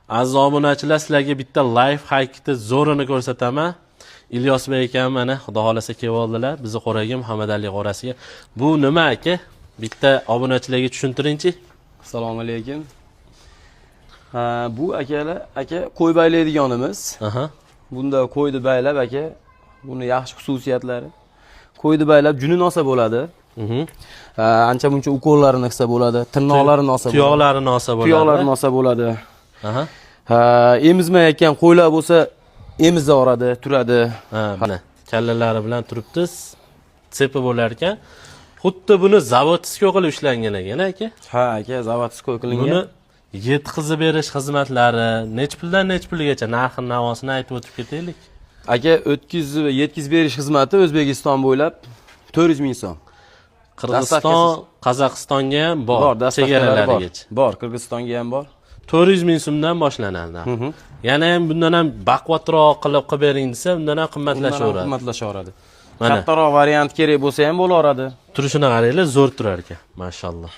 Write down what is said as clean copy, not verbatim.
Aziz obunachilar, sizlarga bitta life hackni zo'rini ko'rsataman. Ilyosbek akam mana, xudo xohlasa, kelib oldilar bizni qo'raga, Muhammad Ali qo'rasiga. Bu nima, aka? Bitta obunachilarga tushuntiringchi. Assalomu alaykum. Ha, bu akalar, aka, qo'y baylaydiganimiz. Bunda qo'yni baylab, aka, buni yaxshi xususiyatlari. Qo'yni baylab junini olsa bo'ladi. Ha, ancha muncha ukollarini qilsa bo'ladi, tirnoqlarini olsa bo'ladi. Tuyoqlarini olsa bo'ladi. Tuyoqlarini olsa bo'ladi. Ha, emizmayotgan qo'ylar bo'lsa, emizaveradi, turadi. Ha, mana kallalari bilan turibdi. Цепи bo'lar ekan. Xuddi buni заводской qilib ishlangan ekan, aka. Ha, aka, заводской qilingan. Buni yetkazib berish xizmatlari nech puldan nech pulgacha, narxi navosini aytib o'tib ketaylik. Aka, o'tkazib yetkazib berish xizmati O'zbekiston bo'ylab 400 ming so'm. Qirg'iziston, Qozog'istonga ham bor, Bor, доставка lari bor. chegaralarigacha. Bor, Qirg'izistonga ham bor. 400 ming so'mdan boshlanadi narx. Yana ham bundan ham baquvvatroq qilib qilib bering desa, undan ham Undan ham qimmatlashaveradi. qimmatlashaveradi. Mana. Kattaroq variant kerak bo'lsa ham bo'laveradi. Turishini qaranglar, zo'r turar ekan, mashalloh.